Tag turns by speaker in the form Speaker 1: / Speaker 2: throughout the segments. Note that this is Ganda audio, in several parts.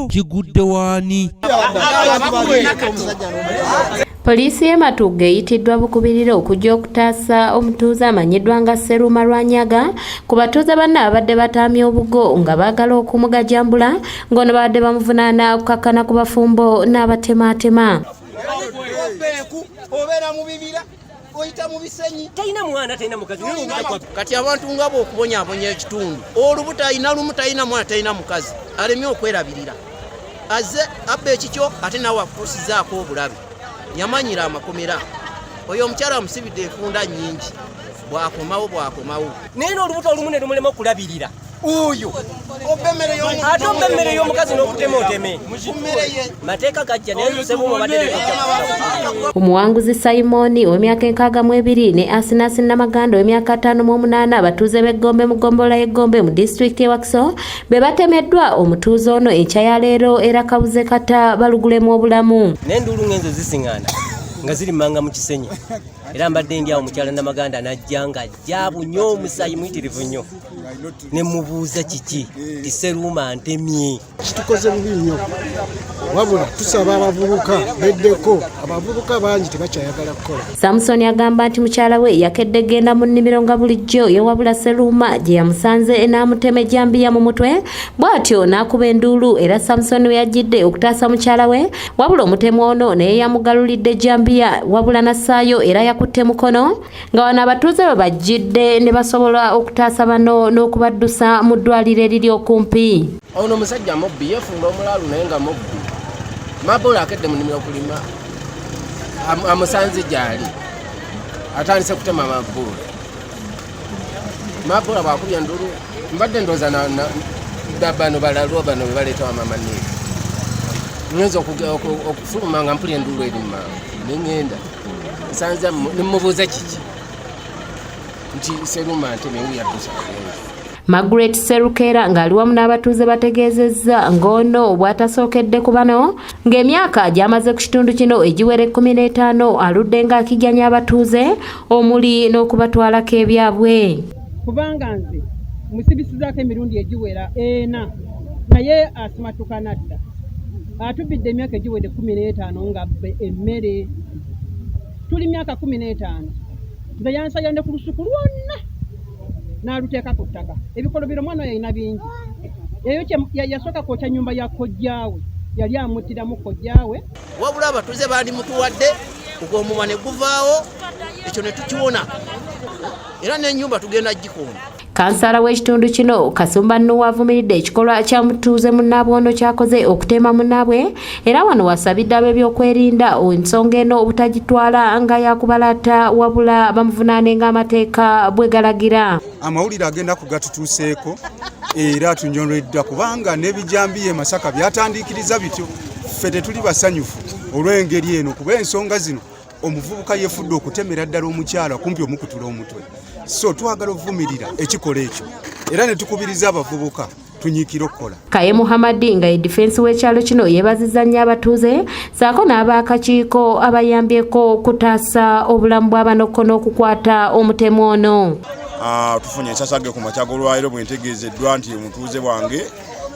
Speaker 1: Kigudde waani?
Speaker 2: Poliisi y'e Matugga eyitiddwa bukubirire okujja okutaasa omutuuze amanyiddwa nga Sseruma Lwanyaga ku batuuze banne ababadde bataamye obugo nga baagala okumugajambula, ng'ono babadde bamuvunaana okukakkana ku bafumbo n'abatemaatema.
Speaker 3: Obeera mu bibira, oyita mu bisenyi.
Speaker 4: Talina mwana, talina mukazi.
Speaker 3: Kati abantu nga bw'okubonyaabonya ekitundu, olubuto alina lumu, talina mwana, talina mukazi, alemye okwerabirira, azze abba ekikyo, ate nawe akutuusizaako obulabe. Yamanyira amakomera. Oyo omukyala amusibidde enfunda nnyingi, bwakomawo bwakomawo.
Speaker 4: Naye n'olubuto olumu ne lumulema okulabirira.
Speaker 3: Oyo
Speaker 4: ate obba emmere y'omukazi n'okutema oteme. Mateeka gajja, naye sebumu obadde.
Speaker 2: Omuwanguzi Simoni ow'emyaka 62 ne Asinasi Namaganda ow'emyaka 58, abatuuze b'Eggombe mu ggombolola y'Eggombe mu disitulikiti y'e Wakiso, be batemeddwa omutuuze ono enkya ya leero, era kabuze kata balugulemu obulamu.
Speaker 4: Naye enduulu ng'enzo zisiŋŋaana nga ziri mmanga mu kisenyi, era mbadde ndi awo, mukyala Namaganda najja nga ajja nnyo, omusaayi muyitirivu nnyo, ne mubuuza kiki, ti Seruuma ntemye.
Speaker 5: Kitukoze bubi nnyo, wabula tusaba abavubuka beddeko. Abavubuka bangi tebakyayagala kukola.
Speaker 2: Samusoni agamba nti mukyala we yakedde genda mu nnimiro nga bulijjo, yewabula Seruuma gye yamusanze n'amutema ejjambiya mu mutwe, bw'atyo n'akuba enduulu, era Samusoni we yajjidde okutaasa mukyala we, wabula omutemu ono naye yamugalulidde ejjambiya, wabula nassaayo era yakutte mukono, nga wano abatuuze bwe bajjidde ne basobola okutaasa bano n'okubaddusa mu ddwaliro eriri okumpi.
Speaker 6: Ono omusajja mubbi, yeefuula omulalu naye nga mubbi. Mabula akedde mu nnimiro kulima, amusanze gyali, atandise kutema mabuula. Mabuula bwakubya endulu, mbadde ndooza bano balalu bano be baleeta wamamaniiru. Ngenza okufuluma nga mpulya enduulu eri mumangu, neŋŋenda nsanze nemubuuza kiki, nti Seruma ntemye, wuyaddusa agenze.
Speaker 2: Margaret Serukera ng'ali wamu n'abatuuze bategeezezza ng'ono bw'atasookedde ku bano, ng'emyaka gy'amaze ku kitundu kino egiwera 15 aludde ng'akijjanya abatuuze, omuli n'okubatwalako ebyabwe.
Speaker 7: Kubanga nze musibisizaako emirundi egiwera ena, naye asimatuka nadda. Atubbidde emyaka egiwedde 15 nga bbe emmere. Tuli myaka 15. Nze yansaya ne ku lusuku lwonna n'aluteeka ku ttaka. Ebikolobero omwana oyo alina bingi. Yasooka kwokya nyumba ya kojjaawe, yali amuttiramu kojjaawe.
Speaker 3: Wabula abatuuze bandimutuwadde ogwomumwa ne guvaawo, ekyo ne tukiwona, era n'ennyumba tugenda gikoona.
Speaker 2: Kansala w'ekitundu kino, Kasumba Nuwa, avumiridde ekikolwa kya mutuuze munnaabwe ono kyakoze okutema munnaabwe, era wano wasabidde ab'ebyokwerinda ensonga eno obutagitwala nga yakubalaata, wabula bamuvunaane ng'amateeka bwe galagira.
Speaker 8: Amawulire agenda kugatutuuseeko era tunyolweddwa, kubanga n'ebijambiya e Masaka byatandiikiriza bityo. Ffe tetuli basanyufu olw'engeri eno, kuba ensonga zino omuvubuka yefudde okutemera ddala omukyala kumpi omukutula omutwe. So twagala ovumirira ekikola ekyo, era ne tukubiriza abavubuka tunyiikire okukola.
Speaker 2: Kaye Muhammadi nga ye difensi w'ekyalo kino yeebazizza nnyo abatuuze saako n'ab'akakiiko abayambyeko okutaasa obulamu bw'abanokko n'okukwata omutemu ono.
Speaker 9: Tufunye ensasage ku makya g'olwaliro bwe ntegeezeddwa nti omutuuze wange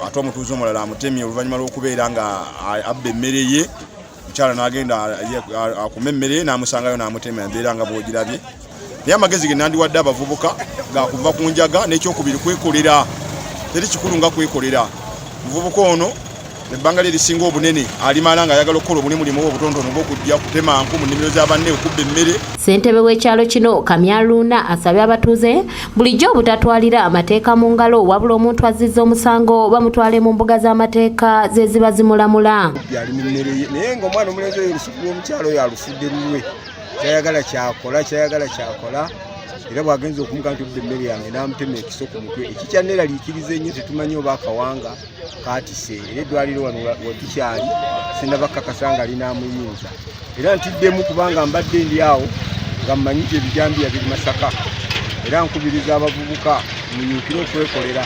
Speaker 9: ate omutuuze omulala amutemye oluvannyuma lw'okubeera nga abba emmere ye. Mukyala n'agenda akuma emmere ye n'amusangayo n'amutema. Embeera nga bw'ogirabye, naye amagezi ge nandiwadde abavubuka gakuva ku njaga, n'ekyokubiri kwekolera. Teri kikulu nga kwekolera. Muvubuka ono ebbanga lye erisinga obunene alimala ng'ayagala okukola obulimulimu oba obutonotono bw'okujja kutema nku mu nnimiro za banne, okubba emmere.
Speaker 2: Ssentebe w'ekyalo kino, Kamyaluuna, asabye abatuuze bulijjo obutatwalira amateeka mu ngalo, wabula omuntu azizza omusango bamutwale mu mbuga z'amateeka ze ziba zimulamula.
Speaker 10: Byali mu mmere ye, naye ng'omwana omulenzi oyo olusuku lw'omukyalo oyo alufudde lulwe, kyayagala kyakola, kyayagala kyakola. Era bw'agenza okumuga nti obba emmere yange, n'amutema ekiso ku mutwe. Ekikyanneeraliikiriza ennyo, tetumanyi oba akawanga kaatise, era eddwaliro wano wetukyali sinaba kakasa nga linaamuyinza. Era ntiddemu kubanga mbadde ndi awo nga mmanyi nti ebijambiya biri Masaka. Era nkubiriza abavubuka munyiikire okwekolera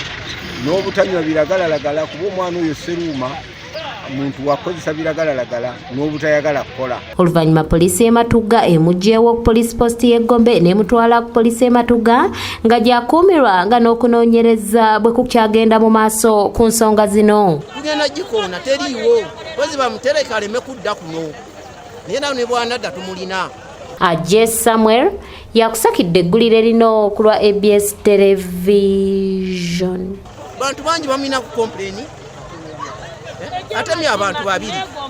Speaker 10: n'obutanywa biragalalagala, kuba omwana oyo Seruuma Muntu wakukozesa biragalalagala n'obutayagala kukola.
Speaker 2: Oluvannyuma poliisi y'e Matugga emuggyeewo ku poliisi post y'e Gombe n'emutwala ku poliisi y'e Matugga nga gy'akuumirwa, nga n'okunoonyereza bwe kukyagenda mu maaso ku nsonga zino.
Speaker 3: Tugenda gikoona, teriiwo kozi bamutereka aleme kudda kuno, naye nawe ne bwanadda tumulina.
Speaker 2: Aje Samuel yakusakidde eggulire lino ku lwa ABS Television.
Speaker 3: Bantu bangi bamulina ku complain, atemye abantu babiri.